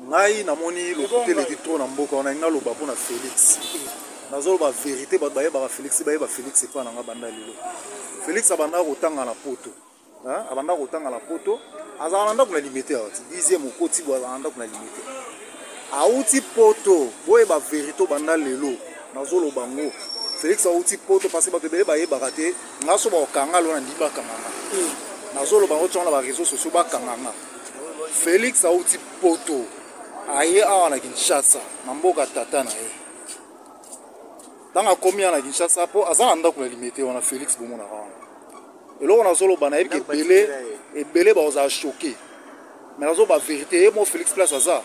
Ngai namoni lokuta eleki trop na mboka wana. Naloba mpo na Félix, nazoloba vérité. Bato bayebaka Félix, bayeba Félix epa na nga. Banda lelo, Félix abandaka kotanga na Poto, abandaka kotanga na Poto, azalaka na ndako na Limete awa ti dixième okoti bo, azalaka na ndako na Limete. Awuti Poto, boyeba vérité. Banda lelo nazoloba ngo, Félix awuti Poto, parce que bato ebele bayebaka te. Nga so bakokanga lo na ndimi, bakanga nga. Nazoloba ngo ntongo na baréseaux sociaux, bakanga nga. Félix awuti Poto, aye awa na Kinshasa, na mboka tata na ye. Ntango akomi awa na Kinshasa, mpo aza na ndako na Limete wana, Félix bomonaka wana. Eloko nazoloba, nayebi ke ebele ebele bakozala choqué, mais nazoba vérité. Ye mo Félix, place aza,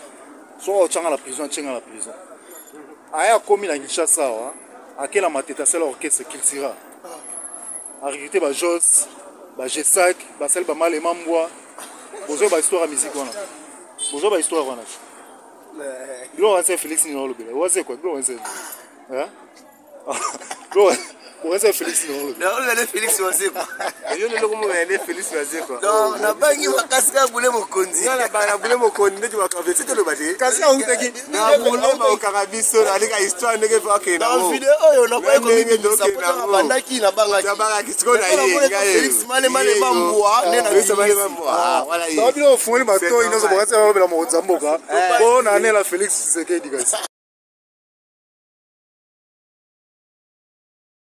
soki aotyanga na prison, atyenga na prison. Aye, akomi na Kinshasa awa, ake na Matete, asala orchestre Cultura, arecruté bajos, bagesac, basali bamalema mbwa. Bozwa bahistoire ya musique wana, bozwa bahistoire wana. Biloko wana, Félix nini olobela wase kwa biloko wana, okanisa Félix nini olobela? Naolobela Félix Wazekwa. Yo lelo komona nde Félix Wazekwa. Donc nabangi makasi kaka bule mokonzi. Nga na bule mokonzi ndeti makambo eti toloba te. Kasi autaki na bule, bakokanga biso nalika histoire ndenge mpe akende. Dans video oyo nakoki komibimisa po ntango abandaki nabangaki. Nabangaki, sikoyo na ye ngai. Félix Malema Mbwa nde na Félix Malema Mbwa, voilà ye. Bino ofungoli matoi nyonso, bokasi alobela mokonzi ya mboka mpo na anela Félix Tshisekedi. Kasi